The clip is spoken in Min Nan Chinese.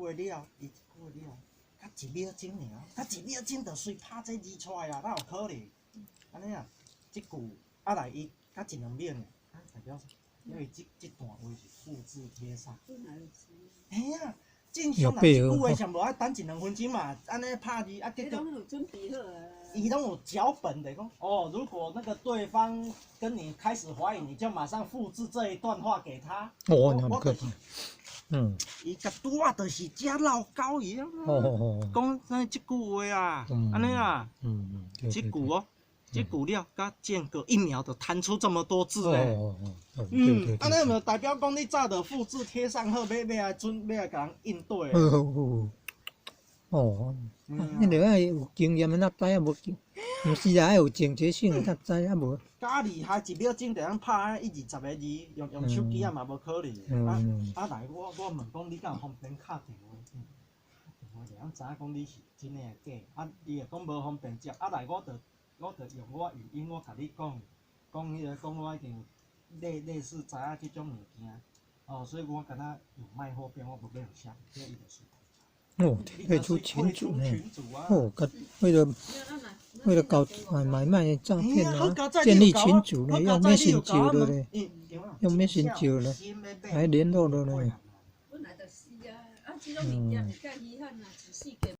話了，伊這句話了，才一秒鐘爾，才一秒鐘就隨拍這字出來啊，哪有可能？按呢啊，這句啊來伊才一兩秒爾，啊代表啥？因為這段話是複製貼上。嘿啊，正常人一句話上無愛等一兩分鐘嘛，按呢拍字啊，結果。攏有準備好啊。伊攏有腳本的，講哦，如果那個對方跟你開始懷疑，你就馬上複製這一段話給他。哦，那麼可怕。伊共拄仔就是遮落狗伊啊。講啥這句話啊，按呢啊。這句哦，這句了，佮間隔一秒就彈出這麼多字咧。按呢咪代表講你早就複製貼上好，欲來準，欲來共人應對。哦，彼个愛有經驗的才知影，無經，毋是啊，愛有情節性的才知啊，無。遮厲害，一秒鐘就通拍一二十个字，用手機啊嘛無可能。啊啊來，我問講你敢有方便敲電話？電話就通知影講你是真的抑假？啊，伊會講無方便接。啊來，我就用我語音，我共你講，講彼个講我已經有類似知影這種物件，哦，所以我敢若有賣貨變，我無欲予寫，這伊就是。哦，退出群組呢？哦，為了搞買賣詐騙啊，建立群組呢，用 Messenger 的咧，用 Messenger 咧，來聯絡的咧。本來就是啊，啊，這種物件是較稀罕啊，一世界。